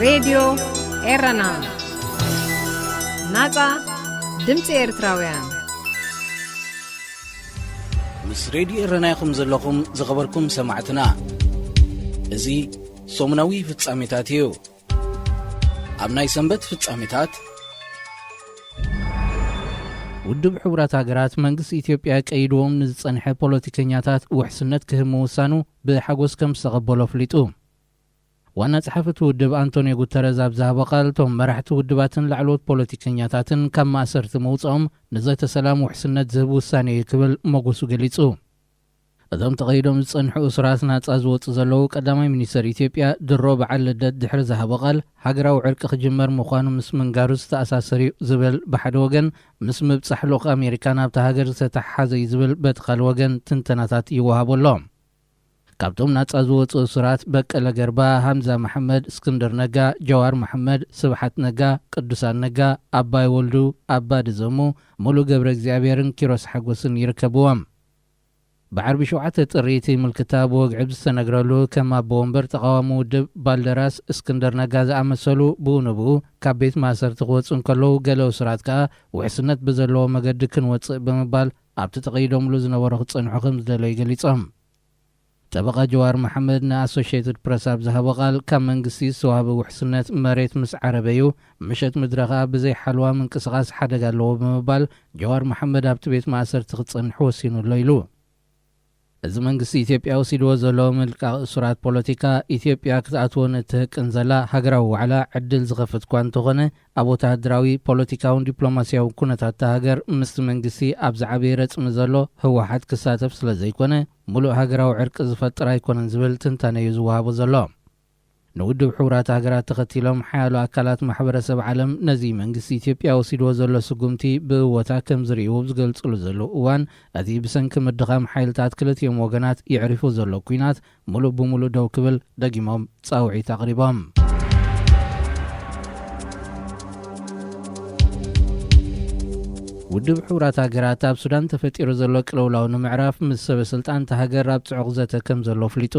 ሬድዮ ኤረና፣ ናጻ ድምጺ ኤርትራውያን። ምስ ሬድዮ ኤረና ኢኹም ዘለኹም ዝኸበርኩም ሰማዕትና። እዚ ሰሙናዊ ፍጻሜታት እዩ። ኣብ ናይ ሰንበት ፍጻሜታት፣ ውድብ ሕቡራት ሃገራት መንግስቲ ኢትዮጵያ ቀይድዎም ንዝጸንሐ ፖለቲከኛታት ውሕስነት ክህብ ምውሳኑ ብሓጎስ ከም ዝተቐበሎ ኣፍሊጡ። ዋና ጸሓፊ እቲ ውድብ ኣንቶንዮ ጉተረዝ ኣብ ዝሃቦ ቃል፣ እቶም መራሕቲ ውድባትን ላዕለዎት ፖለቲከኛታትን ካብ ማእሰርቲ ምውጽኦም ንዘተ ሰላም ውሕስነት ዝህብ ውሳኔ እዩ ክብል መጎሱ ገሊጹ። እቶም ተቐይዶም ዝጸንሑ እሱራት ናጻ ዝወጹ ዘለዉ ቀዳማይ ሚኒስተር ኢትዮጵያ ድሮ በዓል ልደት ድሕሪ ዝሃቦ ቃል፣ ሃገራዊ ዕርቂ ክጅመር ምዃኑ ምስ ምንጋሩ ዝተኣሳሰር እዩ ዝብል ብሓደ ወገን፣ ምስ ምብጻሕ ልኡኽ ኣሜሪካ ናብታ ሃገር ዝተተሓሓዘ እዩ ዝብል በቲ ካልእ ወገን ትንተናታት ይወሃቦ ኣሎ። ካብቶም ናጻ ዝወጹ እሱራት በቀለ ገርባ፣ ሃምዛ መሓመድ፣ እስክንድር ነጋ፣ ጀዋር መሓመድ፣ ስብሓት ነጋ፣ ቅዱሳን ነጋ፣ ኣባይ ወልዱ፣ ኣባዲ ዘሙ፣ ሙሉ ገብረ እግዚኣብሔርን ኪሮስ ሓጎስን ይርከብዎም። ብዓርቢ ሸውዓተ ጥሪ እቲ ምልክታ ብወግዒ ዝተነግረሉ፣ ከም ኣቦ ወንበር ተቓዋሚ ውድብ ባልደራስ እስክንድር ነጋ ዝኣመሰሉ ብኡ ንብኡ ካብ ቤት ማእሰርቲ ክወጹ እንከለዉ፣ ገለ እሱራት ከኣ ውሕስነት ብዘለዎ መገዲ ክንወጽእ ብምባል ኣብቲ ተቐይዶምሉ ዝነበሩ ክጸንሑ ከም ዝደለዩ ገሊጾም። ጠበቓ ጀዋር መሓመድ ንኣሶሽየትድ ፕረስ ኣብ ዝሃቦ ቃል፣ ካብ መንግስቲ ዝተዋህበ ውሕስነት መሬት ምስ ዓረበዩ፣ ምሸት ምድረ ከኣ ብዘይ ሓለዋ ምንቅስቓስ ሓደጋ ኣለዎ ብምባል፣ ጀዋር መሓመድ ኣብቲ ቤት ማእሰርቲ ክጸንሕ ወሲኑ ኣሎ ኢሉ። እዚ መንግስቲ ኢትዮጵያ ወሲድዎ ዘሎ ምልቃቕ እሱራት ፖለቲካ፣ ኢትዮጵያ ክትኣትዎ ንእትህቅን ዘላ ሃገራዊ ዋዕላ ዕድል ዝኸፍት እኳ እንተኾነ፣ ኣብ ወተሃደራዊ፣ ፖለቲካውን ዲፕሎማስያውን ኩነታት እታ ሃገር ምስቲ መንግስቲ ኣብ ዝዓበየ ረጽሚ ዘሎ ህወሓት ክሳተፍ ስለ ዘይኮነ፣ ሙሉእ ሃገራዊ ዕርቂ ዝፈጥር ኣይኮነን ዝብል ትንታነ እዩ ዝወሃቦ ዘሎ። ንውድብ ሕቡራት ሃገራት ተኸቲሎም ሓያሎ ኣካላት ማሕበረሰብ ዓለም ነዚ መንግስቲ ኢትዮጵያ ወሲድዎ ዘሎ ስጉምቲ ብእወታ ከም ዝርእይዎ ዝገልጽሉ ዘለዉ እዋን፣ እቲ ብሰንኪ ምድኻም ሓይልታት ክልቲኦም ወገናት የዕሪፉ ዘሎ ኲናት ሙሉእ ብሙሉእ ደው ክብል ደጊሞም ጻውዒት ኣቕሪቦም። ውድብ ሕቡራት ሃገራት ኣብ ሱዳን ተፈጢሩ ዘሎ ቅልውላው ንምዕራፍ ምስ ሰበ ስልጣን እታ ሃገር ኣብ ጽዑቕ ዘተ ከም ዘሎ ኣፍሊጡ።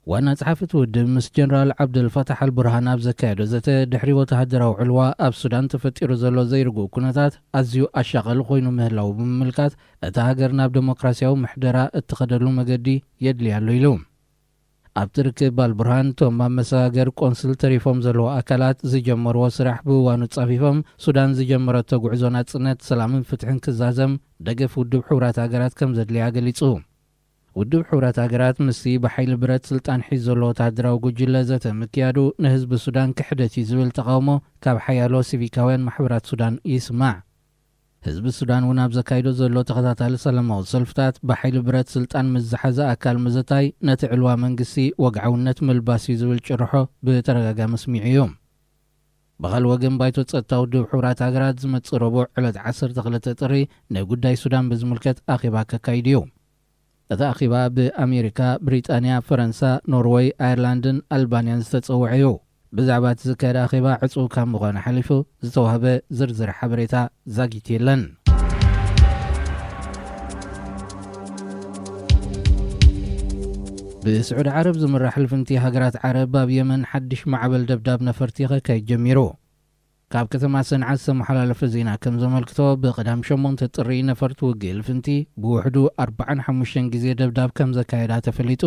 ዋና ጸሓፊ እቲ ውድብ ምስ ጀነራል ዓብደልፋታሕ ኣልቡርሃን ኣብ ዘካየዶ ዘተ፣ ድሕሪ ወተሃደራዊ ዕልዋ ኣብ ሱዳን ተፈጢሩ ዘሎ ዘይርጉእ ኩነታት ኣዝዩ ኣሻቓሊ ኮይኑ ምህላዉ ብምምልካት፣ እታ ሃገር ናብ ደሞክራስያዊ ምሕደራ እትኸደሉ መገዲ የድልያ ኣሎ ኢሉ። ኣብቲ ርክብ ኣልቡርሃን፣ እቶም ኣብ መሰጋገሪ ቆንስል ተሪፎም ዘለዉ ኣካላት ዝጀመርዎ ስራሕ ብእዋኑ ጻፊፎም፣ ሱዳን ዝጀመረቶ ጉዕዞ ናጽነት፣ ሰላምን ፍትሕን ክዛዘም ደገፍ ውድብ ሕቡራት ሃገራት ከም ዘድልያ ገሊጹ። ውድብ ሕቡራት ሃገራት ምስቲ ብሓይሊ ብረት ስልጣን ሒዙ ዘሎ ወተሃደራዊ ጉጅለ ዘተ ምክያዱ ንህዝቢ ሱዳን ክሕደት እዩ ዝብል ተቓውሞ ካብ ሓያሎ ሲቪካውያን ማሕበራት ሱዳን ይስማዕ። ህዝቢ ሱዳን እውን ኣብ ዘካይዶ ዘሎ ተኸታታሊ ሰላማዊ ሰልፍታት ብሓይሊ ብረት ስልጣን ምስ ዝሓዘ ኣካል ምዝታይ ነቲ ዕልዋ መንግስቲ ወግዓውነት ምልባስ እዩ ዝብል ጭርሖ ብተደጋጋሚ ኣስሚዑ እዩ። ብኻልእ ወገን ባይቶ ጸጥታ ውድብ ሕቡራት ሃገራት ዝመጽእ ረቡዕ ዕለት ዓሰርተ ክልተ ጥሪ ንጉዳይ ሱዳን ብዝምልከት ኣኼባ ከካይድ እዩ። እቲ ኣኼባ ብኣሜሪካ፣ ብሪጣንያ፣ ፈረንሳ፣ ኖርወይ፣ ኣየርላንድን ኣልባንያን ዝተጸውዐ እዩ። ብዛዕባ እቲ ዝካየድ ኣኼባ ዕጹው ካብ ምዃኑ ሓሊፉ ዝተዋህበ ዝርዝር ሓበሬታ ዛጊት የለን። ብስዑዲ ዓረብ ዝምራሕ ልፍንቲ ሃገራት ዓረብ ኣብ የመን ሓድሽ ማዕበል ደብዳብ ነፈርቲ ከካይድ ጀሚሩ። ካብ ከተማ ሰንዓ ዝተመሓላለፈ ዜና ከም ዘመልክቶ፣ ብቐዳም ሸሞንተ ጥሪ ነፈርቲ ውግእ ልፍንቲ ብውሕዱ ኣርባዓን ሓሙሽተን ግዜ ደብዳብ ከም ዘካየዳ ተፈሊጡ።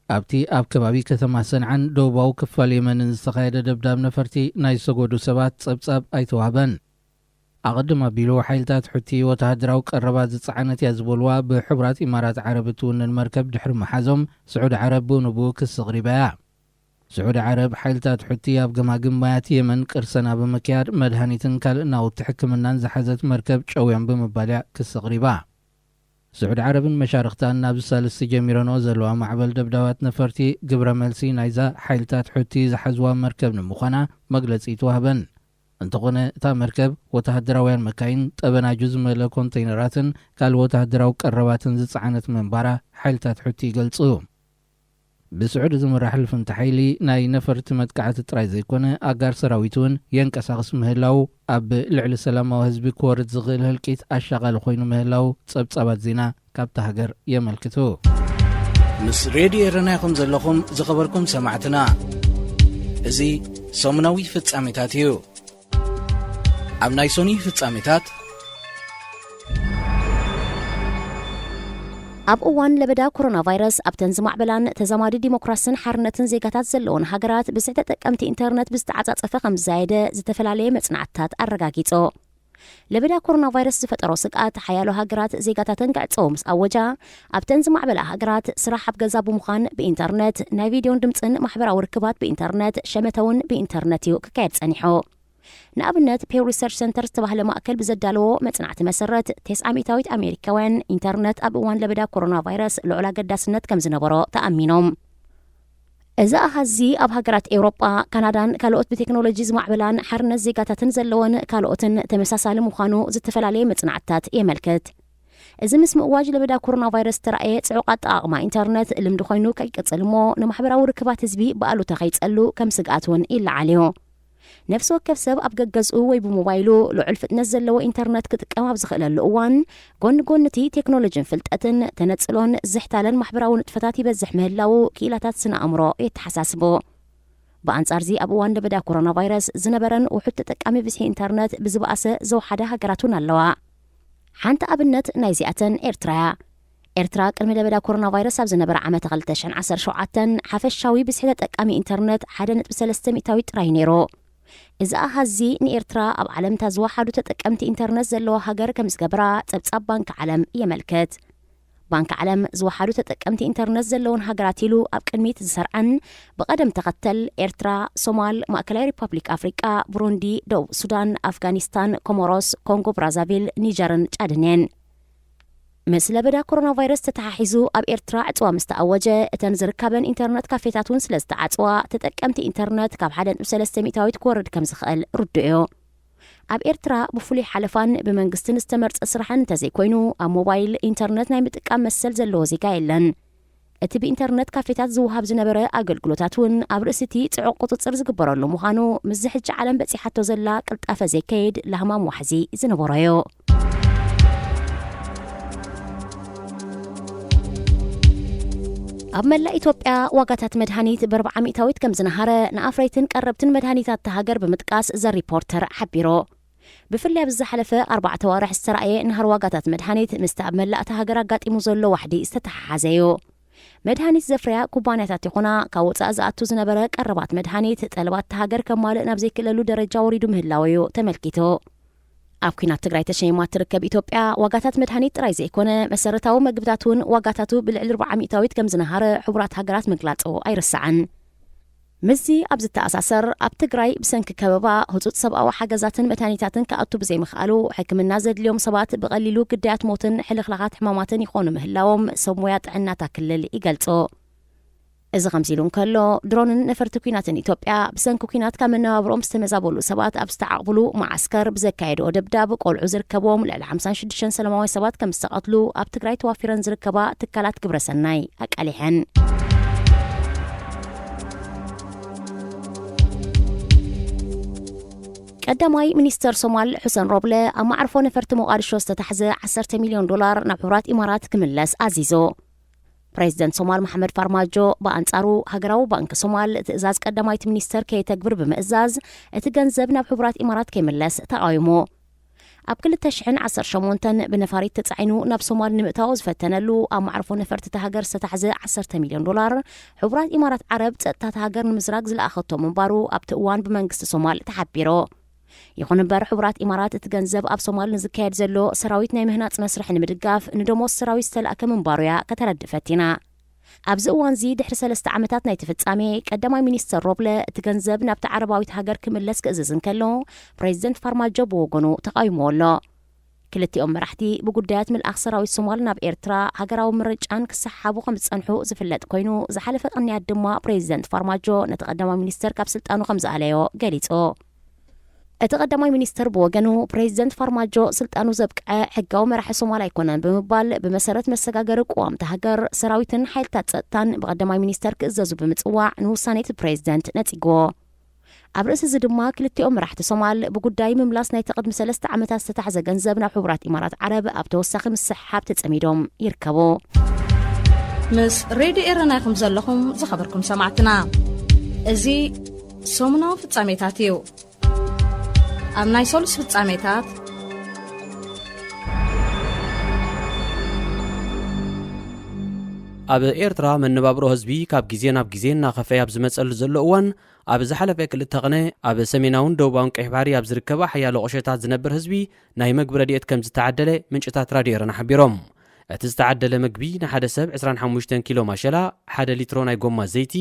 ኣብቲ ኣብ ከባቢ ከተማ ሰንዓን ደቡባዊ ክፋል የመንን ዝተኻየደ ደብዳብ ነፈርቲ ናይ ዝሰጎዱ ሰባት ጸብጻብ ኣይተዋህበን። ኣቐድም ኣቢሉ ሓይልታት ሑቲ ወተሃደራዊ ቀረባት ዝጸዓነት እያ ዝበልዋ ብሕቡራት ኢማራት ዓረብ እትውንን መርከብ ድሕሪ ምሓዞም፣ ስዑዲ ዓረብ ብኡ ንብኡ ክሲ ኣቕሪባ እያ። ስዑዲ ዓረብ፣ ሓይልታት ሑቲ ኣብ ገማግም ማያት የመን ቅርሰና ብምክያድ መድሃኒትን ካልእ ናውቲ ሕክምናን ዝሓዘት መርከብ ጨውዮም ብምባል እያ ክሲ ኣቕሪባ። ስዑዲ ዓረብን መሻርኽታን ናብዚ ሳልስቲ ጀሚረንኦ ዘለዋ ማዕበል ደብዳባት ነፈርቲ ግብረ መልሲ ናይዛ ሓይልታት ሑቲ ዝሓዝዋ መርከብ ንምዃና መግለጺ ኣይተዋህበን። እንተኾነ፣ እታ መርከብ ወተሃደራውያን መካይን፣ ጠበናጁ ዝመልአ ኮንተይነራትን ካልእ ወተሃደራዊ ቀረባትን ዝጸዓነት ምንባራ ሓይልታት ሑቲ ይገልጹ። ብስዑዲ ዝምራሕ ልፍንቲ ሓይሊ ናይ ነፈርቲ መጥቃዕቲ ጥራይ ዘይኮነ፣ ኣጋር ሰራዊት እውን የንቀሳቕስ ምህላዉ ኣብ ልዕሊ ሰላማዊ ህዝቢ ክወርድ ዝኽእል ህልቂት ኣሻቓሊ ኮይኑ ምህላዉ ጸብጻባት ዜና ካብታ ሃገር የመልክቱ። ምስ ሬድዮ ኤረና ኢኹም ዘለኹም ዝኸበርኩም ሰማዕትና። እዚ ሰሙናዊ ፍጻሜታት እዩ። ኣብ ናይ ሶኒ ፍጻሜታት፣ ኣብ እዋን ለበዳ ኮሮና ቫይረስ፣ ኣብተን ዝማዕበላን ተዛማዲ ዲሞክራስን ሓርነትን ዜጋታት ዘለዎን ሃገራት፣ ብዝሒ ተጠቀምቲ ኢንተርነት ብዝተዓጻጸፈ ከም ዝዛየደ ዝተፈላለየ መጽናዕትታት ኣረጋጊጹ። ለበዳ ኮሮና ቫይረስ ዝፈጠሮ ስግኣት፣ ሓያሎ ሃገራት ዜጋታተን ክዕጸዉ ምስ ኣወጃ፣ ኣብተን ዝማዕበላ ሃገራት፣ ስራሕ ኣብ ገዛ ብምዃን ብኢንተርነት፣ ናይ ቪድዮን ድምጽን ማሕበራዊ ርክባት ብኢንተርነት፣ ሸመተ እውን ብኢንተርነት እዩ ክካየድ ጸኒሑ። ንኣብነት፣ ፔው ሪሰርች ሰንተር ዝተባህለ ማእከል ብዘዳለዎ መጽናዕቲ መሰረት፣ ተስዓ ሚእታዊት ኣሜሪካውያን ኢንተርነት ኣብ እዋን ለበዳ ኮሮና ቫይረስ ልዑል ኣገዳስነት ከም ዝነበሮ ተኣሚኖም። እዚ ኣሃዚ ኣብ ሃገራት ኤውሮጳ፣ ካናዳን ካልኦት ብቴክኖሎጂ ዝማዕበላን ሓርነት ዜጋታትን ዘለወን ካልኦትን ተመሳሳሊ ምዃኑ ዝተፈላለየ መጽናዕትታት የመልክት። እዚ ምስ ምእዋጅ ለበዳ ኮሮና ቫይረስ ዝተራእየ ጽዑቕ ኣጠቓቕማ ኢንተርነት ልምዲ ኮይኑ ከይቅጽል እሞ፣ ንማሕበራዊ ርክባት ህዝቢ ብኣሉታ ከይጸሉ ከም ስግኣት እውን ይለዓል እዩ። ነፍሲ ወከፍ ሰብ ኣብ ገገዝኡ ወይ ብሞባይሉ ልዑል ፍጥነት ዘለዎ ኢንተርነት ክጥቀም ኣብ ዝኽእለሉ እዋን፣ ጎኒ ጎኒ እቲ ቴክኖሎጂን ፍልጠትን፣ ተነጽሎን ዝሕታለን ማሕበራዊ ንጥፈታት ይበዝሕ ምህላዉ ክኢላታት ስነ ኣእምሮ የተሓሳስቡ። ብኣንጻርዚ፣ ኣብ እዋን ለበዳ ኮሮና ቫይረስ ዝነበረን ውሑድ ተጠቃሚ ብዝሒ ኢንተርነት ብዝበኣሰ ዝወሓዳ ሃገራት እውን ኣለዋ። ሓንቲ ኣብነት ናይዚኣተን ኤርትራ እያ። ኤርትራ ቅድሚ ለበዳ ኮሮና ቫይረስ ኣብ ዝነበረ ዓመት ክልተ ሽሕን ዓሰርተ ሸውዓተን ሓፈሻዊ ብዝሒ ተጠቃሚ ኢንተርነት ሓደ ነጥቢ ሰለስተ ሚእታዊት ጥራይ ነይሩ። እዚ ኣሃዚ ንኤርትራ ኣብ ዓለምታ ዝወሓዱ ተጠቀምቲ ኢንተርነት ዘለዋ ሃገር ከም ዝገብራ ጸብጻብ ባንኪ ዓለም የመልክት። ባንኪ ዓለም ዝወሓዱ ተጠቀምቲ ኢንተርነት ዘለወን ሃገራት ኢሉ ኣብ ቅድሚት ዝሰርዐን ብቐደም ተኸተል ኤርትራ፣ ሶማል፣ ማእከላይ ሪፓብሊክ ኣፍሪቃ፣ ብሩንዲ፣ ደቡብ ሱዳን፣ ኣፍጋኒስታን፣ ኮሞሮስ፣ ኮንጎ ብራዛቪል፣ ኒጀርን ጫድን እየን። ምስ ለበዳ ኮሮና ቫይረስ ተተሓሒዙ ኣብ ኤርትራ ዕጽዋ ምስ ተኣወጀ፣ እተን ዝርካበን ኢንተርነት ካፌታት እውን ስለ ዝተዓጽዋ፣ ተጠቀምቲ ኢንተርነት ካብ ሓደ ነጥቢ ሰለስተ ሚእታዊት ክወርድ ከም ዝኽእል ርዱእ እዩ። ኣብ ኤርትራ ብፍሉይ ሓለፋን ብመንግስትን ዝተመርጸ ስራሕን እንተዘይኮይኑ፣ ኣብ ሞባይል ኢንተርነት ናይ ምጥቃም መሰል ዘለዎ ዜጋ የለን። እቲ ብኢንተርነት ካፌታት ዝወሃብ ዝነበረ ኣገልግሎታት እውን ኣብ ርእሲ እቲ ጽዑቕ ቁጽጽር ዝግበረሉ ምዃኑ፣ ምስዚ ሕጂ ዓለም በጺሓቶ ዘላ ቅልጣፈ ዘይከይድ ላህማም ዋሕዚ ዝነበሮ እዩ። ኣብ መላእ ኢትዮጵያ ዋጋታት መድሃኒት ብኣርብዓ ሚእታዊት ከም ዝነሃረ ንኣፍረይትን ቀረብትን መድሃኒታት እታ ሃገር ብምጥቃስ ዘ ሪፖርተር ሓቢሩ። ብፍላይ ኣብዚ ዝሓለፈ ኣርባዕተ ኣዋርሕ ዝተራእየ ንሃር ዋጋታት መድሃኒት ምስቲ ኣብ መላእ እታ ሃገር ኣጋጢሙ ዘሎ ዋሕዲ ዝተተሓሓዘ እዩ። መድሃኒት ዘፍርያ ኩባንያታት ይኹና ካብ ወጻኢ ዝኣቱ ዝነበረ ቀረባት መድሃኒት ጠለባት እታ ሃገር ከማልእ ናብ ዘይክእለሉ ደረጃ ወሪዱ ምህላው እዩ ተመልኪቱ። ኣብ ኲናት ትግራይ ተሸይማ እትርከብ ኢትዮጵያ ዋጋታት መድሃኒት ጥራይ ዘይኮነ መሰረታዊ መግብታት እውን ዋጋታቱ ብልዕሊ ኣርብዓ ሚእታዊት ከም ዝነሃረ ሕቡራት ሃገራት ምግላጹ ኣይርሳዕን። ምስዚ ኣብ ዝተኣሳሰር፣ ኣብ ትግራይ ብሰንኪ ከበባ ህጹጽ ሰብኣዊ ሓገዛትን መድሃኒታትን ክኣቱ ብዘይምኽኣሉ፣ ሕክምና ዘድልዮም ሰባት ብቐሊሉ ግዳያት ሞትን ሕልኽላኻት ሕማማትን ይኾኑ ምህላዎም ሰብ ሞያ ጥዕና እታ ክልል ይገልጹ። እዚ ከምዚ ኢሉ እንከሎ፣ ድሮንን ነፈርቲ ኲናትን ኢትዮጵያ ብሰንኪ ኲናት ካብ መነባብሮኦም ዝተመዛበሉ ሰባት ኣብ ዝተዓቕብሉ መዓስከር ብዘካየድኦ ደብዳብ ቆልዑ ዝርከብዎም ልዕሊ ሓምሳን ሽዱሽተን ሰላማውያን ሰባት ከም ዝተቐትሉ ኣብ ትግራይ ተዋፊረን ዝርከባ ትካላት ግብረሰናይ ኣቃሊሐን። ቀዳማይ ሚኒስተር ሶማል ሑሰን ሮብለ ኣብ መዓርፎ ነፈርቲ ሞቓድሾ ዝተታሕዘ ዓሰርተ ሚልዮን ዶላር ናብ ሕቡራት ኢማራት ክምለስ ኣዚዙ። ፕሬዚደንት ሶማል መሓመድ ፋርማጆ ብኣንጻሩ፣ ሃገራዊ ባንክ ሶማል ትእዛዝ ቀዳማይቲ ሚኒስተር ከየተግብር ብምእዛዝ፣ እቲ ገንዘብ ናብ ሕቡራት ኢማራት ከይምለስ ተቓዊሙ። ኣብ ክልተ ሽሕን ዓሰርተ ሸሞንተን ብነፋሪት ተጻዒኑ ናብ ሶማል ንምእታው ዝፈተነሉ ኣብ መዓርፎ ነፈርቲ እታ ሃገር ዝተታሕዘ ዓሰርተ ሚልዮን ዶላር፣ ሕቡራት ኢማራት ዓረብ ጸጥታ እታ ሃገር ንምዝራግ ዝለኣኸቶ ምንባሩ ኣብቲ እዋን ብመንግስቲ ሶማል ተሓቢሩ። ይኹን እምበር፣ ሕቡራት ኢማራት እቲ ገንዘብ ኣብ ሶማል ንዝካየድ ዘሎ ሰራዊት ናይ ምህናጽ መስርሕ ንምድጋፍ ንደሞዝ ሰራዊት ዝተላእከ ምንባሩ እያ ከተረድእ ፈቲና። ኣብዚ እዋንዚ፣ ድሕሪ ሰለስተ ዓመታት ናይቲ ፍጻሜ፣ ቀዳማይ ሚኒስተር ሮብለ እቲ ገንዘብ ናብታ ዓረባዊት ሃገር ክምለስ ክእዝዝ እንከሎ፣ ፕሬዚደንት ፋርማጆ ብወገኑ ተቓዊምዎ ኣሎ። ክልቲኦም መራሕቲ ብጉዳያት ምልኣኽ ሰራዊት ሶማል ናብ ኤርትራ ሃገራዊ ምርጫን ክሰሓሓቡ ከም ዝጸንሑ ዝፍለጥ ኮይኑ፣ ዝሓለፈ ቅንያት ድማ ፕሬዚደንት ፋርማጆ ነቲ ቀዳማይ ሚኒስተር ካብ ስልጣኑ ከም ዝኣለዮ ገሊጹ። እቲ ቀዳማይ ሚኒስተር ብወገኑ፣ ፕሬዚደንት ፋርማጆ ስልጣኑ ዘብቅዐ ሕጋዊ መራሒ ሶማል ኣይኮነን ብምባል፣ ብመሰረት መሰጋገሪ ቅዋም እታ ሃገር፣ ሰራዊትን ሓይልታት ጸጥታን ብቀዳማይ ሚኒስተር ክእዘዙ ብምጽዋዕ፣ ንውሳኔ እቲ ፕሬዚደንት ነጺግዎ። ኣብ ርእሲ እዚ ድማ፣ ክልቲኦም መራሕቲ ሶማል ብጉዳይ ምምላስ ናይቲ ቅድሚ ሰለስተ ዓመታት ዝተታሕዘ ገንዘብ ናብ ሕቡራት ኢማራት ዓረብ ኣብ ተወሳኺ ምስሕሓብ ተጸሚዶም ይርከቡ። ምስ ሬድዮ ኤረና ኢኹም ዘለኹም ዝኸበርኩም ሰማዕትና። እዚ ሰሙናዊ ፍጻሜታት እዩ። ኣብ ናይ ሰሉስ ፍጻሜታት፣ ኣብ ኤርትራ መነባብሮ ህዝቢ ካብ ግዜ ናብ ግዜ እናኸፈየ ኣብ ዝመጸሉ ዘሎ እዋን፣ ኣብ ዝሓለፈ ክልተ ቕነ ኣብ ሰሜናውን ደቡባውን ቀይሕ ባሕሪ ኣብ ዝርከባ ሓያሎ ቁሸታት ዝነብር ህዝቢ ናይ መግቢ ረድኤት ከም ዝተዓደለ ምንጭታት ራድዮ ኤረና ሓቢሮም። እቲ ዝተዓደለ መግቢ ንሓደ ሰብ ዕስራን ሓሙሽተን ኪሎ ማሸላ፣ ሓደ ሊትሮ ናይ ጎማ ዘይቲ፣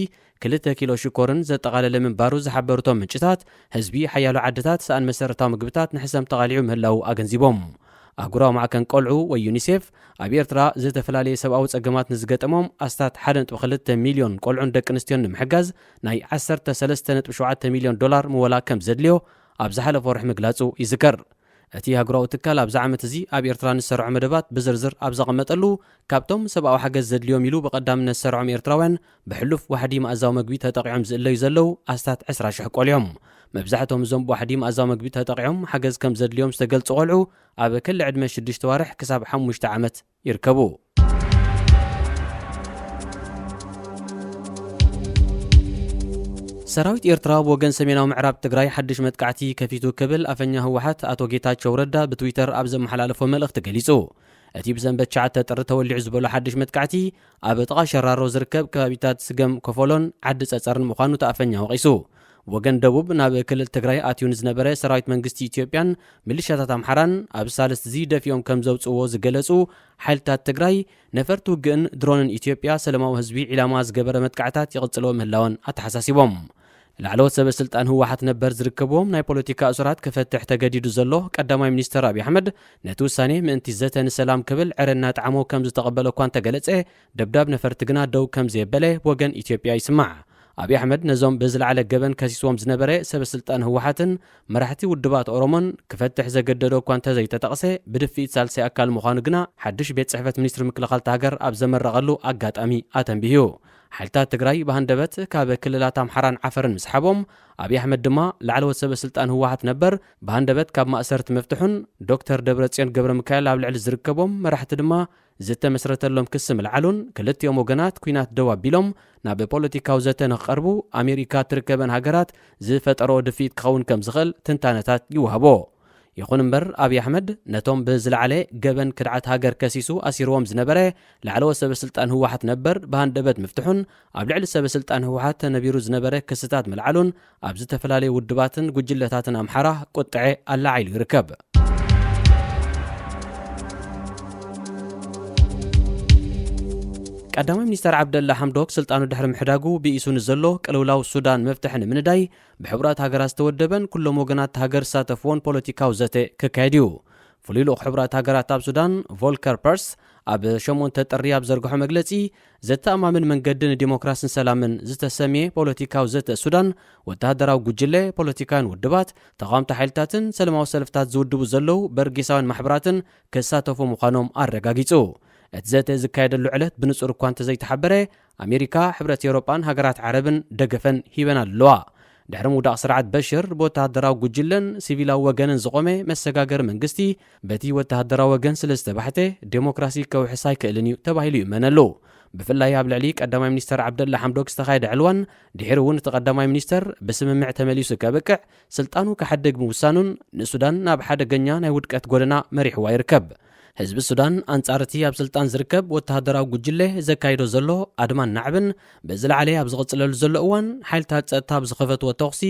ክልተ ኪሎ ሽኮርን ዘጠቓለለ ምንባሩ ዝሓበሩ እቶም ምንጭታት፣ ህዝቢ ሓያሎ ዓድታት ሰኣን መሰረታዊ ምግብታት ንሕሰም ተቓሊዑ ምህላዉ ኣገንዚቦም። ኣህጉራዊ ማዕከን ቆልዑ ወይ ዩኒሴፍ፣ ኣብ ኤርትራ ዝተፈላለየ ሰብኣዊ ጸገማት ንዝገጠሞም ኣስታት ሓደ ነጥቢ ክልተ ሚልዮን ቆልዑን ደቂ ኣንስትዮን ንምሕጋዝ ናይ ዓሰርተ ሰለስተ ነጥቢ ሸውዓተ ሚልዮን ዶላር ምወላ ከም ዘድልዮ ኣብ ዝሓለፈ ወርሒ ምግላጹ ይዝከር። እቲ ኣህጉራዊ ትካል ኣብዚ ዓመት እዚ ኣብ ኤርትራ ንዝሰርዖ መደባት ብዝርዝር ኣብ ዘቐመጠሉ፣ ካብቶም ሰብኣዊ ሓገዝ ዘድልዮም ኢሉ ብቐዳምነት ዝሰርዖም ኤርትራውያን ብሕሉፍ ዋሕዲ መኣዛዊ መግቢ ተጠቒዖም ዝእለዩ ዘለዉ ኣስታት ዕስራ ሽሕ ቆልዑ እዮም። መብዛሕትኦም እዞም ብዋሕዲ መኣዛዊ መግቢ ተጠቒዖም ሓገዝ ከም ዘድልዮም ዝተገልጹ ቆልዑ ኣብ ክሊ ዕድመ ሽዱሽተ ዋርሕ ክሳብ ሓሙሽተ ዓመት ይርከቡ። ሰራዊት ኤርትራ ብወገን ሰሜናዊ ምዕራብ ትግራይ ሓድሽ መጥቃዕቲ ከፊቱ ክብል ኣፈኛ ህወሓት ኣቶ ጌታቸው ረዳ ብትዊተር ኣብ ዘመሓላለፎ መልእኽቲ ገሊጹ። እቲ ብሰንበት ትሽዓተ ጥሪ ተወሊዑ ዝበሎ ሓድሽ መጥቃዕቲ ኣብ ጥቓ ሸራሮ ዝርከብ ከባቢታት ስገም ኮፈሎን ዓዲ ጸጸርን ምዃኑ እቲ ኣፈኛ ወቒሱ። ወገን ደቡብ ናብ ክልል ትግራይ ኣትዩ ንዝነበረ ሰራዊት መንግስቲ ኢትዮጵያን ሚሊሻታት ኣምሓራን ኣብ ሳልስቲ እዚ ደፊኦም ከም ዘውጽእዎ ዝገለጹ ሓይልታት ትግራይ፣ ነፈርቲ ውግእን ድሮንን ኢትዮጵያ ሰለማዊ ህዝቢ ዒላማ ዝገበረ መጥቃዕታት ይቕጽልዎ ምህላወን ኣተሓሳሲቦም። ላዕለዎት ሰበ ስልጣን ህወሓት ነበር ዝርከብዎም ናይ ፖለቲካ እሱራት ክፈትሕ ተገዲዱ ዘሎ ቀዳማይ ሚኒስተር ኣብይ ኣሕመድ፣ ነቲ ውሳኔ ምእንቲ ዘተ ንሰላም ክብል ዕረ እናጠዓሞ ከም ዝተቐበሎ እኳ እንተገለጸ፣ ደብዳብ ነፈርቲ ግና ደው ከም ዘየበለ ወገን ኢትዮጵያ ይስማዕ። ኣብይ ኣሕመድ ነዞም ብዝለዓለ ገበን ከሲስዎም ዝነበረ ሰበ ስልጣን ህወሓትን መራሕቲ ውድባት ኦሮሞን ክፈትሕ ዘገደዶ እኳ እንተዘይተጠቕሰ፣ ብድፍኢት ሳልሳይ ኣካል ምዃኑ ግና ሓድሽ ቤት ጽሕፈት ሚኒስትሪ ምክልኻል እታ ሃገር ኣብ ዘመረቐሉ ኣጋጣሚ ኣተንቢሁ። ሓይልታት ትግራይ ብሃንደበት ካብ ክልላት ኣምሓራን ዓፈርን ምስሓቦም፣ ኣብይ ኣሕመድ ድማ ላዕለዎት ሰበ ስልጣን ህወሓት ነበር ብሃንደበት ካብ ማእሰርቲ ምፍትሑን ዶክተር ደብረጽዮን ገብረ ሚካኤል ኣብ ልዕሊ ዝርከቦም መራሕቲ ድማ ዝተመስረተሎም ክሲ ምልዓሉን፣ ክልቲኦም ወገናት ኲናት ደው ኣቢሎም ናብ ፖለቲካዊ ዘተ ንክቐርቡ ኣሜሪካ እትርከበን ሃገራት ዝፈጠሮ ድፍኢት ክኸውን ከም ዝኽእል ትንታነታት ይወሃቦ። ይኹን እምበር፣ ኣብይ ኣሕመድ ነቶም ብዝለዓለ ገበን ክድዓት ሃገር ከሲሱ ኣሲርዎም ዝነበረ ላዕለዎት ሰበ ስልጣን ህወሓት ነበር ብሃንደበት ምፍትሑን ኣብ ልዕሊ ሰበ ስልጣን ህወሓት ተነቢሩ ዝነበረ ክስታት ምልዓሉን ኣብ ዝተፈላለዩ ውድባትን ጉጅለታትን ኣምሓራ ቁጥዐ ኣላዓይሉ ይርከብ። ቀዳማይ ሚኒስተር ዓብደላ ሓምዶክ ስልጣኑ ድሕሪ ምሕዳጉ ብኢሱ ንዘሎ ቅልውላው ሱዳን መፍትሒ ንምንዳይ ብሕቡራት ሃገራት ዝተወደበን ኩሎም ወገናት ሃገር ዝሳተፍዎን ፖለቲካዊ ዘተ ክካየድ እዩ። ፍሉይ ልኡኽ ሕቡራት ሃገራት ኣብ ሱዳን ቮልከር ፐርስ ኣብ ሸሞንተ ጥሪ ኣብ ዘርግሖ መግለጺ፣ ዘተኣማምን መንገዲ ንዲሞክራስን ሰላምን ዝተሰምየ ፖለቲካዊ ዘተ ሱዳን፣ ወተሃደራዊ ጉጅለ፣ ፖለቲካውያን ውድባት፣ ተቓወምቲ ሓይልታትን ሰለማዊ ሰልፍታት ዝውድቡ ዘለዉ በርጌሳውያን ማሕበራትን ክሳተፉ ምዃኖም ኣረጋጊጹ። እቲ ዘተ ዝካየደሉ ዕለት ብንጹር እኳ እንተዘይተሓበረ፣ ኣሜሪካ፣ ሕብረት ኤውሮጳን ሃገራት ዓረብን ደገፈን ሂበን ኣለዋ። ድሕሪ ምውዳቕ ስርዓት በሽር፣ ብወተሃደራዊ ጉጅለን ሲቪላዊ ወገንን ዝቖመ መሰጋገሪ መንግስቲ፣ በቲ ወተሃደራዊ ወገን ስለ ዝተባሕተ፣ ዴሞክራሲ ከውሕስ ኣይክእልን እዩ ተባሂሉ ይእመነሉ። ብፍላይ ኣብ ልዕሊ ቀዳማይ ሚኒስተር ዓብደላ ሓምዶክ ዝተኻየደ ዕልዋን፣ ድሒሩ እውን እቲ ቀዳማይ ሚኒስተር ብስምምዕ ተመሊሱ ከብቅዕ ስልጣኑ ክሓድግ ምውሳኑን፣ ንሱዳን ናብ ሓደገኛ ናይ ውድቀት ጎደና መሪሕዋ ይርከብ። ህዝቢ ሱዳን ኣንጻር እቲ ኣብ ስልጣን ዝርከብ ወተሃደራዊ ጉጅለ ዘካይዶ ዘሎ ኣድማን ናዕብን ብዝለዓለ ኣብ ዝቕጽለሉ ዘሎ እዋን፣ ሓይልታት ጸጥታ ኣብ ዝኸፈትዎ ተኹሲ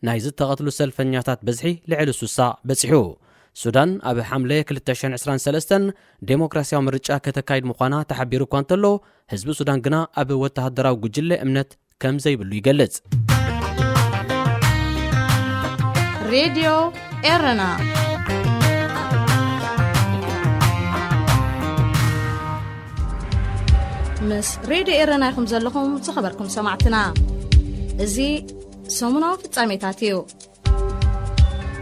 ናይ ዝተቐትሉ ሰልፈኛታት ብዝሒ ልዕሊ ሱሳ በጺሑ። ሱዳን ኣብ ሓምለ ክልተ ሽሕን ዕስራን ሰለስተን ዴሞክራሲያዊ ምርጫ ከተካይድ ምዃና ተሓቢሩ እኳ እንተሎ፣ ህዝቢ ሱዳን ግና ኣብ ወተሃደራዊ ጉጅለ እምነት ከም ዘይብሉ ይገልጽ። ሬድዮ ኤረና ምስ ሬድዮ ኤረና ኢኹም ዘለኹም ዝኸበርኩም ሰማዕትና። እዚ ሰሙናዊ ፍጻሜታት እዩ።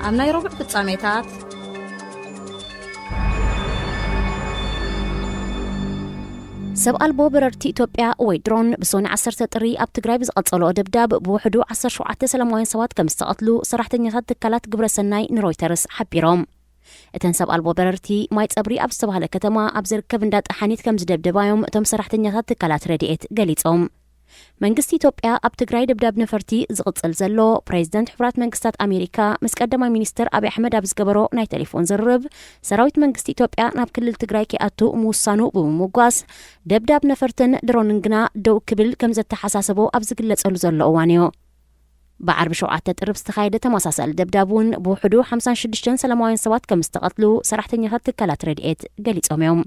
ኣብ ናይ ረቡዕ ፍጻሜታት፣ ሰብ ኣልቦ በረርቲ ኢትዮጵያ ወይ ድሮን ብሶኒ ዓሰርተ ጥሪ ኣብ ትግራይ ብዝቐጸልኦ ደብዳብ ብውሕዱ ዓሰርተ ሸውዓተ ሰላማውያን ሰባት ከም ዝተቐትሉ ሰራሕተኛታት ትካላት ግብረሰናይ ንሮይተርስ ሓቢሮም። እተን ሰብ ኣልቦ በረርቲ ማይ ጸብሪ ኣብ ዝተባህለ ከተማ ኣብ ዝርከብ እንዳ ጠሓኒት ከም ዝደብደባዮም እቶም ሰራሕተኛታት ትካላት ረድኤት ገሊጾም። መንግስቲ ኢትዮጵያ ኣብ ትግራይ ደብዳብ ነፈርቲ ዝቕጽል ዘሎ፣ ፕሬዚደንት ሕቡራት መንግስታት ኣሜሪካ ምስ ቀዳማይ ሚኒስትር ኣብይ ኣሕመድ ኣብ ዝገበሮ ናይ ቴሌፎን ዝርርብ፣ ሰራዊት መንግስቲ ኢትዮጵያ ናብ ክልል ትግራይ ከይኣቱ ምውሳኑ ብምምጓስ፣ ደብዳብ ነፈርትን ድሮንን ግና ደው ክብል ከም ዘተሓሳሰቦ ኣብ ዝግለጸሉ ዘሎ እዋን እዩ። ብዓርቢ ሸውዓተ ጥሪ ዝተኻየደ ተመሳሳሊ ደብዳብ እውን ብውሕዱ ሓምሳን ሽዱሽተን ሰላማውያን ሰባት ከም ዝተቐትሉ ሰራሕተኛታት ትካላት ረድኤት ገሊጾም እዮም።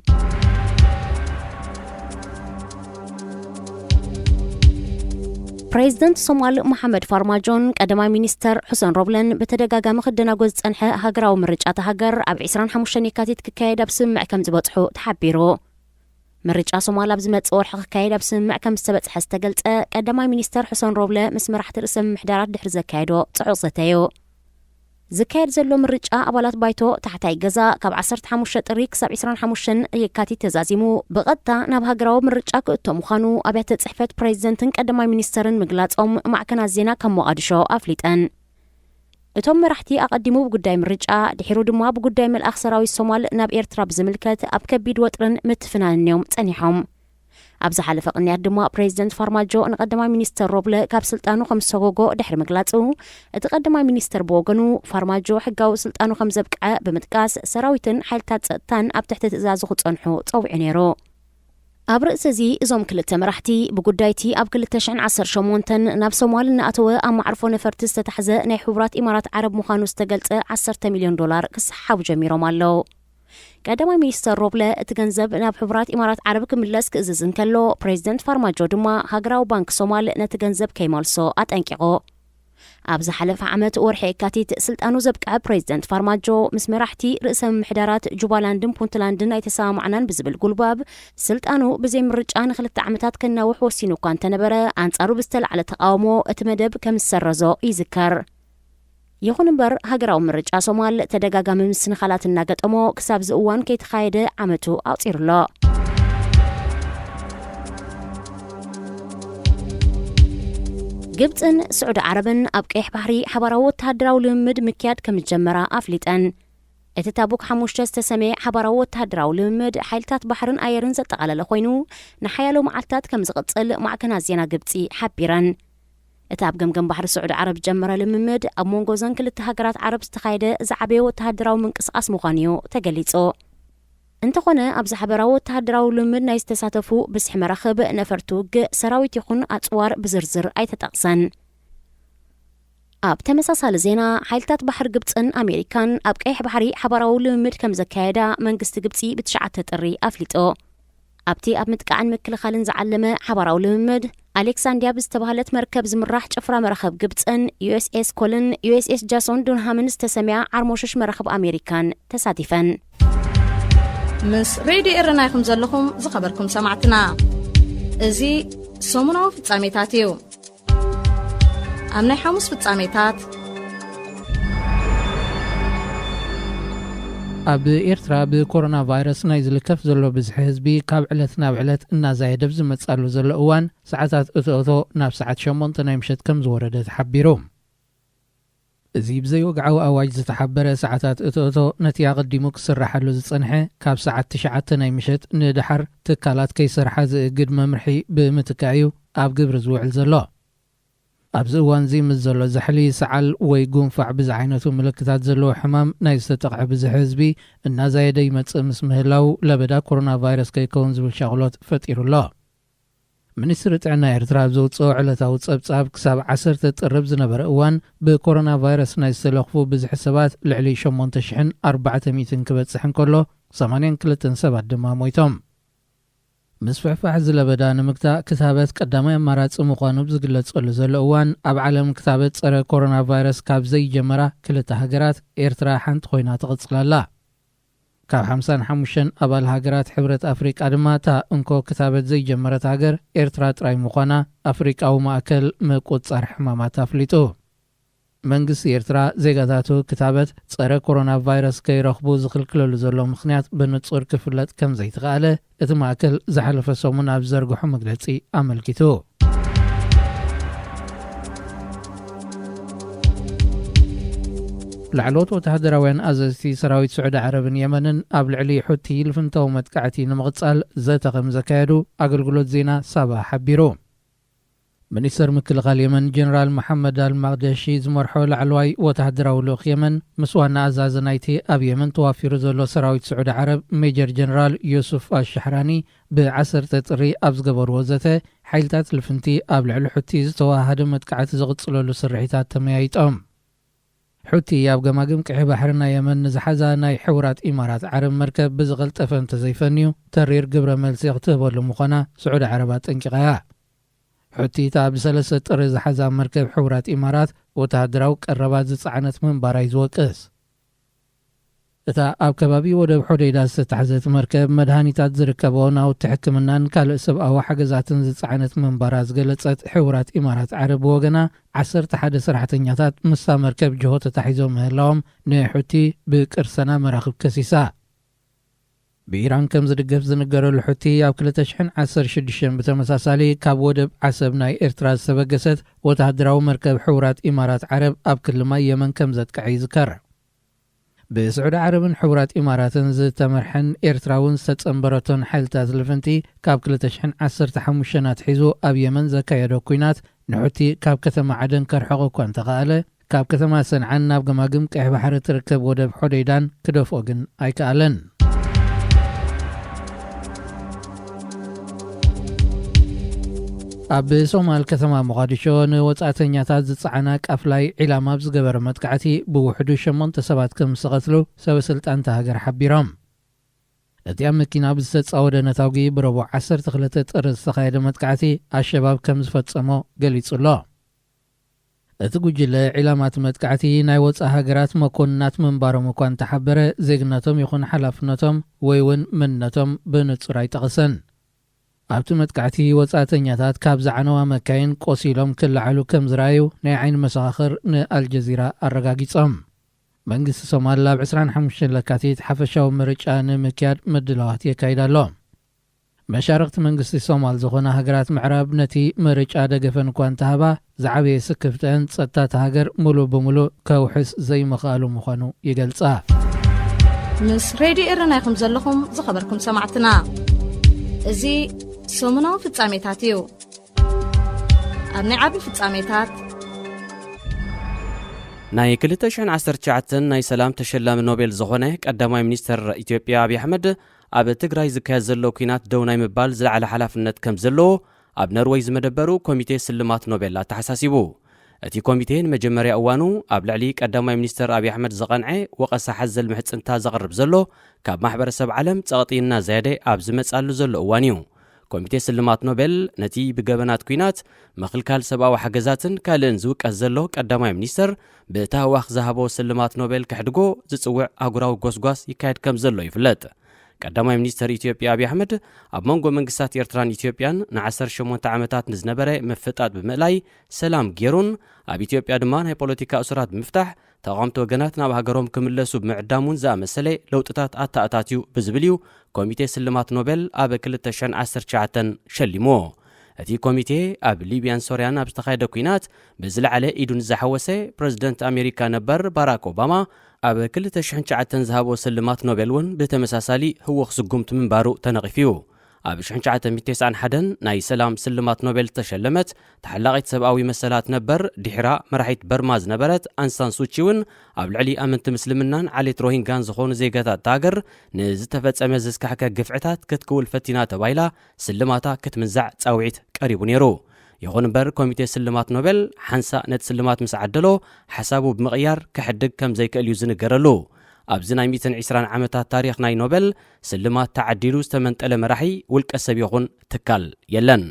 ፕሬዚደንት ሶማል መሓመድ ፋርማጆን ቀዳማይ ሚኒስተር ሑሰን ሮብለን ብተደጋጋሚ ክደናጎ ዝጸንሐ ሃገራዊ ምርጫ እታ ሃገር ኣብ ዕስራን ሓሙሽተን የካቲት ክካየድ ኣብ ስምምዕ ከም ዝበጽሑ ተሓቢሩ። ምርጫ ሶማል ኣብ ዝመጽእ ወርሒ ክካየድ ኣብ ስምምዕ ከም ዝተበጽሐ ዝተገልጸ ቀዳማይ ሚኒስተር ሑሰን ሮብለ ምስ መራሕቲ ርእሰ ምምሕዳራት ድሕሪ ዘካየዶ ጽዑቕ ዘተ እዩ። ዝካየድ ዘሎ ምርጫ ኣባላት ባይቶ ታሕታይ ገዛ ካብ ዓሰርተ ሓሙሽተ ጥሪ ክሳብ ዕስራን ሓሙሽተን የካቲት ተዛዚሙ ብቐጥታ ናብ ሃገራዊ ምርጫ ክእቶ ምዃኑ ኣብያተ ጽሕፈት ፕሬዚደንትን ቀዳማይ ሚኒስተርን ምግላጾም ማዕከናት ዜና ካብ ሞቓዲሾ ኣፍሊጠን። እቶም መራሕቲ ኣቐዲሙ ብጉዳይ ምርጫ፣ ድሒሩ ድማ ብጉዳይ ምልኣኽ ሰራዊት ሶማል ናብ ኤርትራ ብዝምልከት ኣብ ከቢድ ወጥርን ምትፍናንን እዮም ጸኒሖም። ኣብ ዝሓለፈ ቅንያት ድማ ፕሬዚደንት ፋርማጆ ንቀዳማይ ሚኒስተር ሮብለ ካብ ስልጣኑ ከም ዝሰጎጎ ድሕሪ ምግላጹ፣ እቲ ቀዳማይ ሚኒስተር ብወገኑ ፋርማጆ ሕጋዊ ስልጣኑ ከም ዘብቅዐ ብምጥቃስ፣ ሰራዊትን ሓይልታት ጸጥታን ኣብ ትሕቲ ትእዛዙ ክጸንሑ ጸዊዑ ነይሩ። ኣብ ርእሲ እዚ፣ እዞም ክልተ መራሕቲ ብጉዳይቲ ኣብ ክልተ ሽሕን ዓሰርተ ሸሞንተን ናብ ሶማል እናኣተወ ኣብ መዓርፎ ነፈርቲ ዝተታሕዘ ናይ ሕቡራት ኢማራት ዓረብ ምዃኑ ዝተገልጸ ዓሰርተ ሚልዮን ዶላር ክሰሓቡ ጀሚሮም ኣለዉ። ቀዳማይ ሚኒስተር ሮብለ እቲ ገንዘብ ናብ ሕቡራት ኢማራት ዓረብ ክምለስ ክእዝዝ እንከሎ፣ ፕሬዚደንት ፋርማጆ ድማ ሃገራዊ ባንክ ሶማል ነቲ ገንዘብ ከይመልሶ ኣጠንቂቑ። ኣብ ዝሓለፈ ዓመት ወርሒ የካቲት ስልጣኑ ዘብቅዐ ፕሬዚደንት ፋርማጆ፣ ምስ መራሕቲ ርእሰ ምምሕዳራት ጁባላንድን ፑንትላንድን ኣይተሰማማዕናን ብዝብል ጉልባብ፣ ስልጣኑ ብዘይ ምርጫ ንክልተ ዓመታት ከናውሕ ወሲኑ እኳ እንተነበረ፣ ኣንጻሩ ብዝተላዕለ ተቓውሞ እቲ መደብ ከም ዝሰረዞ ይዝከር። ይኹን እምበር፣ ሃገራዊ ምርጫ ሶማል ተደጋጋሚ ምስንኻላት እናገጠሞ ክሳብ እዚ እዋን ከይተኻየደ ዓመቱ ኣቑጺሩ ኣሎ። ግብጽን ስዑዲ ዓረብን ኣብ ቀይሕ ባሕሪ ሓባራዊ ወተሃደራዊ ልምምድ ምክያድ ከም ዝጀመራ ኣፍሊጠን። እቲ ታቡክ ሓሙሽተ ዝተሰመየ ሓባራዊ ወተሃደራዊ ልምምድ ሓይልታት ባሕርን ኣየርን ዘጠቓለለ ኮይኑ፣ ንሓያሎ መዓልታት ከም ዝቕጽል ማዕከናት ዜና ግብጺ ሓቢረን። እቲ ኣብ ገምገም ባሕሪ ስዑዲ ዓረብ ዝጀመረ ልምምድ ኣብ መንጎ እዘን ክልተ ሃገራት ዓረብ ዝተኻየደ ዝዓበየ ወተሃደራዊ ምንቅስቓስ ምዃኑ እዩ ተገሊጹ። እንተኾነ፣ ኣብዚ ሓበራዊ ወተሃደራዊ ልምምድ ናይ ዝተሳተፉ ብዝሒ መራኽብ፣ ነፈርቲ ውግእ፣ ሰራዊት ይኹን ኣጽዋር ብዝርዝር ኣይተጠቕሰን። ኣብ ተመሳሳሊ ዜና፣ ሓይልታት ባሕሪ ግብጽን ኣሜሪካን ኣብ ቀይሕ ባሕሪ ሓባራዊ ልምምድ ከም ዘካየዳ መንግስቲ ግብጺ ብትሽዓተ ጥሪ ኣፍሊጡ። ኣብቲ ኣብ ምጥቃዕን ምክልኻልን ዝዓለመ ሓባራዊ ልምምድ፣ ኣሌክሳንድያ ብዝተባህለት መርከብ ዝምራሕ ጭፍራ መራኽብ ግብጽን፣ ዩ ኤስ ኤስ ኮልን ዩ ኤስ ኤስ ጃሶን ዱንሃምን ዝተሰምያ ዓርሞሽሽ መራኽብ ኣሜሪካን ተሳቲፈን። ምስ ሬድዮ ኤረና ኢኹም ዘለኹም ዝኸበርኩም ሰማዕትና። እዚ ሰሙናዊ ፍጻሜታት እዩ። ኣብ ናይ ሓሙስ ፍጻሜታት፣ ኣብ ኤርትራ ብኮሮና ቫይረስ ናይ ዝልከፍ ዘሎ ብዝሒ ህዝቢ ካብ ዕለት ናብ ዕለት እናዛየደ ብዝመጻሉ ዘሎ እዋን፣ ሰዓታት እቶእቶ ናብ ሰዓት ሸሞንተ ናይ ምሸት ከም ዝወረደ ተሓቢሩ። እዚ ብዘይወግዓዊ ኣዋጅ ዝተሓበረ ሰዓታት እቶእቶ፣ ነቲ ኣቐዲሙ ክስራሓሉ ዝጸንሐ ካብ ሰዓት ትሽዓተ ናይ ምሸት ንደሓር ትካላት ከይሰርሓ ዝእግድ መምርሒ ብምትካእ እዩ ኣብ ግብሪ ዝውዕል ዘሎ። ኣብዚ እዋን እዚ ምስ ዘሎ ዛሕሊ፣ ሰዓል ወይ ጉንፋዕ ብዝዓይነቱ ምልክታት ዘለዎ ሕማም ናይ ዝተጠቕዐ ብዝሒ ህዝቢ እናዛየደ ይመጽእ ምስ ምህላው፣ ለበዳ ኮሮና ቫይረስ ከይከውን ዝብል ሻቕሎት ፈጢሩ ኣሎ። ሚኒስትሪ ጥዕና ኤርትራ ኣብ ዘውጽኦ ዕለታዊ ጸብጻብ፣ ክሳብ ዓሰርተ ጥሪ ኣብ ዝነበረ እዋን ብኮሮና ቫይረስ ናይ ዝተለኽፉ ብዝሒ ሰባት ልዕሊ ሸሞንተ ሽሕን ኣርባዕተ ሚእትን ክበጽሕ እንከሎ፣ ሰማንያን ክልተን ሰባት ድማ ሞይቶም። ምስፍሕፋሕ እዚ ለበዳ ንምግታእ ክታበት ቀዳማይ ኣማራጺ ምዃኑ ኣብ ዝግለጸሉ ዘሎ እዋን፣ ኣብ ዓለም ክታበት ጸረ ኮሮና ቫይረስ ካብ ዘይጀመራ ክልተ ሃገራት ኤርትራ ሓንቲ ኮይና ትቕጽል ኣላ። ካብ ሓምሳን ሓሙሽተን ኣባል ሃገራት ሕብረት ኣፍሪቃ ድማ እታ እንኮ ክታበት ዘይጀመረት ሃገር ኤርትራ ጥራይ ምዃና ኣፍሪቃዊ ማእከል ምቁጽጻር ሕማማት ኣፍሊጡ። መንግስቲ ኤርትራ ዜጋታቱ ክታበት ጸረ ኮሮና ቫይረስ ከይረኽቡ ዝኽልክለሉ ዘሎ ምኽንያት ብንጹር ክፍለጥ ከም ዘይተኻእለ እቲ ማእከል ዝሓለፈ ሰሙን ኣብ ዝዘርግሖ መግለጺ ኣመልኪቱ። ላዕለዎት ወተሃደራውያን ኣዘዝቲ ሰራዊት ስዑዲ ዓረብን የመንን ኣብ ልዕሊ ሑቲ ልፍንታዊ መጥቃዕቲ ንምቕጻል ዘተ ከም ዘካየዱ ኣገልግሎት ዜና ሳባ ሓቢሩ። ሚኒስተር ምክልኻል የመን ጀነራል መሓመድ ኣልማቅደሺ ዝመርሖ ላዕለዋይ ወተሃደራዊ ልኡኽ የመን ምስ ዋና ኣዛዚ ናይቲ ኣብ የመን ተዋፊሩ ዘሎ ሰራዊት ስዑዲ ዓረብ ሜጀር ጀነራል ዮሱፍ ኣሻሕራኒ ብ10 ጥሪ ኣብ ዝገበርዎ ዘተ፣ ሓይልታት ልፍንቲ ኣብ ልዕሊ ሑቲ ዝተወሃሃደ መጥቃዕቲ ዝቕጽለሉ ስርሒታት ተመያይጦም። ሑቲ ኣብ ገማግም ቀይሕ ባሕሪ ናይ የመን ንዝሓዛ ናይ ሕቡራት ኢማራት ዓረብ መርከብ ብዝቐልጠፈ እንተዘይፈንዩ፣ ተሪር ግብረ መልሲ ክትህበሉ ምዃና ስዑዲ ዓረብ ኣጠንቂቓ እያ። ሑቲ እታ ብሰለስተ ጥሪ ዝሓዛ መርከብ ሕቡራት ኢማራት ወተሃደራዊ ቀረባት ዝጸዓነት ምንባራ እዩ ዝወቅስ። እታ ኣብ ከባቢ ወደብ ሖደይዳ ዝተታሕዘት መርከብ መድሃኒታት ዝርከቦ ናውቲ ሕክምናን ካልእ ሰብኣዊ ሓገዛትን ዝጸዓነት ምንባራ ዝገለጸት ሕቡራት ኢማራት ዓረብ ብወገና፣ ዓሰርተ ሓደ ሰራሕተኛታት ምስታ መርከብ ጅሆ ተታሒዞም ምህላዎም ንሑቲ ብቅርሰና መራኽብ ከሲሳ። ብኢራን ከም ዝድገፍ ዝንገረሉ ሑቲ፣ ኣብ ክልተ ሽሕን ዓሰርተ ሽዱሽተን ብተመሳሳሊ ካብ ወደብ ዓሰብ ናይ ኤርትራ ዝተበገሰት ወተሃደራዊ መርከብ ሕቡራት ኢማራት ዓረብ ኣብ ክሊ ማይ የመን ከም ዘጥቅዐ ይዝከር። ብስዑዲ ዓረብን ሕቡራት ኢማራትን ዝተመርሐን ኤርትራውን ዝተጸንበረቶን ሓይልታት ልፍንቲ፣ ካብ ክልተ ሽሕን ዓሰርተ ሓሙሽተን ኣትሒዙ ኣብ የመን ዘካየዶ ኲናት ንሑቲ ካብ ከተማ ዓደን ከርሕቖ እኳ እንተኸኣለ፣ ካብ ከተማ ሰንዓን ናብ ገማግም ቀይሕ ባሕሪ ትርከብ ወደብ ሖደይዳን ክደፍኦ ግን ኣይከኣለን። ኣብ ሶማል ከተማ ሞቓዲሾ ንወጻእተኛታት ዝጸዓና ቃፍላይ ዒላማ ኣብ ዝገበረ መጥቃዕቲ ብውሕዱ ሸሞንተ ሰባት ከም ዝተቐትሉ ሰበ ስልጣን እታ ሃገር ሓቢሮም። እቲ ኣብ መኪና ብዝተጻወደ ነታጒ ብረቡዕ ዓሰርተ ክልተ ጥሪ ዝተኻየደ መጥቃዕቲ ኣሸባብ ከም ዝፈጸሞ ገሊጹ ኣሎ። እቲ ጉጅለ ዒላማት መጥቃዕቲ ናይ ወጻኢ ሃገራት መኮንናት ምንባሮም እኳ እንተሓበረ፣ ዜግነቶም ይኹን ሓላፍነቶም ወይ እውን መንነቶም ብንጹር ኣይጠቐሰን። ኣብቲ መጥቃዕቲ ወጻእተኛታት ካብ ዝዓነዋ መካይን ቆሲሎም ክለዓሉ ከም ዝረኣዩ ናይ ዓይኒ መሰኻኽር ንኣልጀዚራ ኣረጋጊጾም። መንግስቲ ሶማል ኣብ ዕስራን ሓሙሽተን ለካቲት ሓፈሻዊ ምርጫ ንምክያድ ምድላዋት የካይድ ኣሎ። መሻርኽቲ መንግስቲ ሶማል ዝኾና ሃገራት ምዕራብ ነቲ ምርጫ ደገፈን እኳ እንተሃባ፣ ዝዓበየ ስክፍተአን ጸጥታ እታ ሃገር ሙሉእ ብሙሉእ ከውሕስ ዘይምኽኣሉ ምዃኑ ይገልጻ። ምስ ሬድዮ ኤረና ኢኹም ዘለኹም ዝኸበርኩም ሰማዕትና። እዚ ሰሙናዊ ፍጻሜታት እዩ። ኣብ ናይ ዓቢ ፍጻሜታት፣ ናይ ክልተ ሽሕን ዓሰርተ ትሽዓተን ናይ ሰላም ተሸላሚ ኖቤል ዝኾነ ቀዳማይ ሚኒስተር ኢትዮጵያ ኣብይ ኣሕመድ፣ ኣብ ትግራይ ዝካየድ ዘሎ ኲናት ደው ናይ ምባል ዝለዓለ ሓላፍነት ከም ዘለዎ ኣብ ነርወይ ዝመደበሩ ኮሚቴ ስልማት ኖቤል ኣተሓሳሲቡ። እቲ ኮሚቴ ንመጀመርያ እዋኑ ኣብ ልዕሊ ቀዳማይ ሚኒስተር ኣብይ ኣሕመድ ዝቐንዐ ወቐሳ ሓዘል ምሕጽንታ ዘቕርብ ዘሎ፣ ካብ ማሕበረሰብ ዓለም ጸቕጢ እናዘየደ ኣብ ዝመጻሉ ዘሎ እዋን እዩ። ኮሚቴ ስልማት ኖቤል ነቲ ብገበናት ኲናት፣ ምኽልካል ሰብኣዊ ሓገዛትን ካልእን ዝውቀስ ዘሎ ቀዳማይ ሚኒስተር ብታህዋኽ ዝሃቦ ስልማት ኖቤል ከሕድጎ ዝጽውዕ ኣህጉራዊ ጎስጓስ ይካየድ ከም ዘሎ ይፍለጥ። ቀዳማይ ሚኒስተር ኢትዮጵያ ኣብይ ኣሕመድ፣ ኣብ መንጎ መንግስታት ኤርትራን ኢትዮጵያን ንዓሰርተ ሸሞንተ ዓመታት ንዝነበረ ምፍጣጥ ብምእላይ ሰላም ገይሩን፣ ኣብ ኢትዮጵያ ድማ ናይ ፖለቲካ እሱራት ብምፍታሕ፣ ተቓወምቲ ወገናት ናብ ሃገሮም ክምለሱ ብምዕዳሙን ዝኣመሰለ ለውጥታት ኣተኣታትዩ ብዝብል እዩ ኮሚቴ ስልማት ኖቤል ኣብ ክልተ ሽሕን ዓሰርተ ትሽዓተን ሸሊምዎ። እቲ ኮሚቴ ኣብ ሊብያን ሶርያን ኣብ ዝተኻየደ ኲናት ብዝለዓለ ኢዱ ንዝሓወሰ ፕረዚደንት ኣሜሪካ ነበር ባራክ ኦባማ ኣብ ክልተ ሽሕን ትሽዓተን ዝሃቦ ስልማት ኖቤል እውን ብተመሳሳሊ ህውኽ ስጉምቲ ምንባሩ ተነቒፉ እዩ። ኣብ ሽሕን ትሽዓተ ሚእትን ተስዓን ሓደን ናይ ሰላም ስልማት ኖቤል ዝተሸለመት ተሓላቒት ሰብኣዊ መሰላት ነበር ድሒራ መራሒት በርማ ዝነበረት ኣንሳን ሱቺ እውን ኣብ ልዕሊ ኣመንቲ ምስልምናን ዓሌት ሮሂንጋን ዝኾኑ ዜጋታት እታ ሃገር ንዝተፈጸመ ዘስካሕከ ግፍዕታት ክትክውል ፈቲና ተባሂላ ስልማታ ክትምንዛዕ ጻውዒት ቀሪቡ ነይሩ። ይኹን እምበር ኮሚቴ ስልማት ኖቤል ሓንሳእ ነቲ ስልማት ምስ ዓደሎ ሓሳቡ ብምቕያር ክሕድግ ከም ዘይክእል እዩ ዝንገረሉ። ኣብዚ ናይ ሚእትን ዕስራን ዓመታት ታሪኽ ናይ ኖቤል ስልማት ተዓዲሉ ዝተመንጠለ መራሒ ውልቀ ሰብ ይኹን ትካል የለን።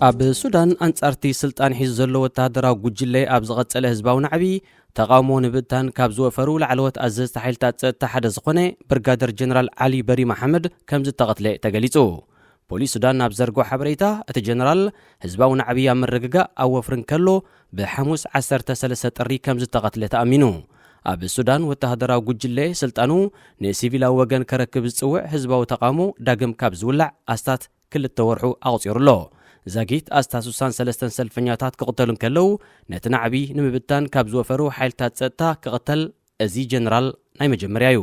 ኣብ ሱዳን ኣንጻርቲ ስልጣን ሒዙ ዘሎ ወተሃደራዊ ጉጅለ ኣብ ዝቐጸለ ህዝባዊ ናዕቢ ተቓውሞ ንብታን ካብ ዝወፈሩ ላዕለዎት ኣዘዝቲ ሓይልታት ጸጥታ ሓደ ዝኾነ ብርጋደር ጀነራል ዓሊ በሪ መሓመድ ከም ዝተቐትለ ተገሊጹ። ፖሊስ ሱዳን ኣብ ዘርግሖ ሓበሬታ፣ እቲ ጀነራል ህዝባዊ ናዕቢ ኣብ ምርግጋእ ኣብ ወፍሪ እንከሎ ብሓሙስ ዓሰርተ ሰለስተ ጥሪ ከም ዝተቐትለ ተኣሚኑ። ኣብ ሱዳን ወተሃደራዊ ጉጅለ ስልጣኑ ንሲቪላዊ ወገን ከረክብ ዝጽውዕ ህዝባዊ ተቓውሞ ዳግም ካብ ዝውላዕ ኣስታት ክልተ ወርሑ ኣቑጺሩ ኣሎ። ዛጊት ኣስታት ሱሳን ሰለስተን ሰልፈኛታት ክቕተሉ እንከለዉ፣ ነቲ ናዕቢ ንምብታን ካብ ዝወፈሩ ሓይልታት ጸጥታ ክቕተል እዚ ጀነራል ናይ መጀመርያ እዩ።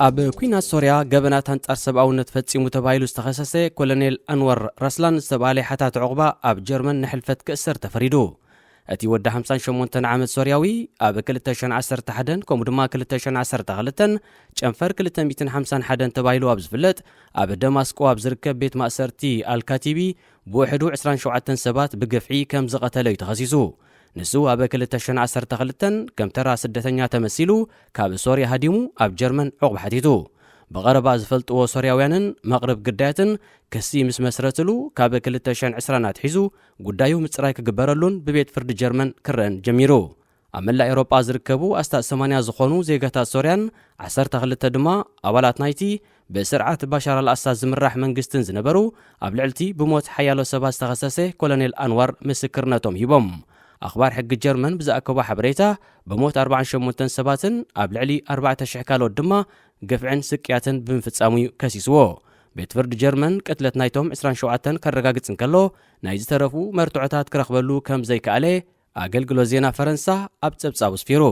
ኣብ ኲናት ሶርያ ገበናት ኣንጻር ሰብኣውነት ፈጺሙ ተባሂሉ ዝተኸሰሰ ኮሎኔል ኣንዋር ራስላን ዝተባህለ ሓታት ዕቑባ ኣብ ጀርመን ንሕልፈት ክእሰር ተፈሪዱ። እቲ ወዲ ሓምሳን ሸሞንተን ዓመት ሶርያዊ ኣብ ክልተ ሽሕን ዓሰርተ ሓደን ከምኡ ድማ ክልተ ሽሕን ዓሰርተ ክልተን ጨንፈር ክልተ ሚእትን ሓምሳን ሓደን ተባሂሉ ኣብ ዝፍለጥ ኣብ ደማስቆ ኣብ ዝርከብ ቤት ማእሰርቲ ኣልካቲቢ ብውሕዱ ዕስራን ሸውዓተን ሰባት ብግፍዒ ከም ዝቐተለ እዩ ተኸሲሱ። ንሱ ኣብ ክልተ ሽሕን ዓሰርተ ክልተን ከም ተራ ስደተኛ ተመሲሉ ካብ ሶርያ ሃዲሙ ኣብ ጀርመን ዕቑብ ሓቲቱ። ብቐረባ ዝፈልጥዎ ሶርያውያንን መቕርብ ግዳያትን ክሲ ምስ መስረትሉ ካብ ክልተ ሽሕን ዕስራን ኣትሒዙ ጉዳዩ ምጽራይ ክግበረሉን ብቤት ፍርዲ ጀርመን ክረአን ጀሚሩ። ኣብ መላእ ኤውሮጳ ዝርከቡ ኣስታት ሰማንያ ዝኾኑ ዜጋታት ሶርያን ዓሰርተ ክልተ ድማ ኣባላት ናይቲ ብስርዓት ባሻር ኣልኣሳድ ዝምራሕ መንግስትን ዝነበሩ ኣብ ልዕልቲ ብሞት ሓያሎ ሰባት ዝተኸሰሰ ኮሎኔል ኣንዋር ምስክርነቶም ሂቦም። ኣኽባር ሕጊ ጀርመን ብዝኣከቦ ሓበሬታ ብሞት ኣርባዓን ሸሞንተን ሰባትን ኣብ ልዕሊ ኣርባዕተ ሽሕ ካልኦት ድማ ግፍዕን ስቅያትን ብምፍጻሙ እዩ ከሲስዎ። ቤት ፍርዲ ጀርመን ቅትለት ናይቶም ዕስራን ሸውዓተን ከረጋግጽ እንከሎ ናይ ዝተረፉ መርትዖታት ክረኽበሉ ከም ዘይከኣለ ኣገልግሎት ዜና ፈረንሳ ኣብ ጸብጻቡ ስፊሩ።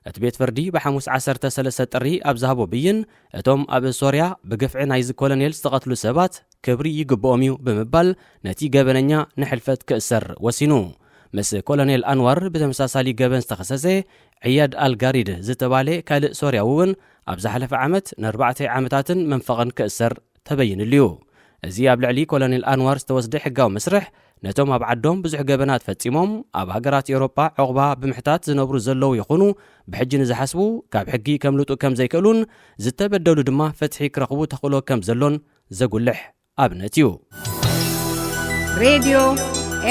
እቲ ቤት ፍርዲ ብሓሙስ ዓሰርተ ሰለስተ ጥሪ ኣብ ዝሃቦ ብይን እቶም ኣብ ሶርያ ብግፍዒ ናይዚ ኮሎኔል ዝተቐትሉ ሰባት ክብሪ ይግብኦም እዩ ብምባል ነቲ ገበነኛ ንሕልፈት ክእሰር ወሲኑ። ምስ ኮሎኔል ኣንዋር ብተመሳሳሊ ገበን ዝተኸሰሰ ዕያድ ኣልጋሪድ ዝተባህለ ካልእ ሶርያዊ እውን ኣብ ዝሓለፈ ዓመት ንኣርባዕተ ዓመታትን መንፈቕን ክእሰር ተበይንሉ እዩ። እዚ ኣብ ልዕሊ ኮሎኔል ኣንዋር ዝተወስደ ሕጋዊ መስርሕ ነቶም ኣብ ዓዶም ብዙሕ ገበናት ፈጺሞም ኣብ ሃገራት ኤውሮጳ ዕቑባ ብምሕታት ዝነብሩ ዘለዉ ይኹኑ ብሕጂ ንዝሓስቡ ካብ ሕጊ ከምልጡ ከም ዘይክእሉን ዝተበደሉ ድማ ፍትሒ ክረኽቡ ተኽእሎ ከም ዘሎን ዘጉልሕ ኣብነት እዩ። ሬድዮ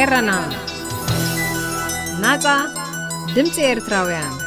ኤረና፣ ናጻ ድምጺ ኤርትራውያን።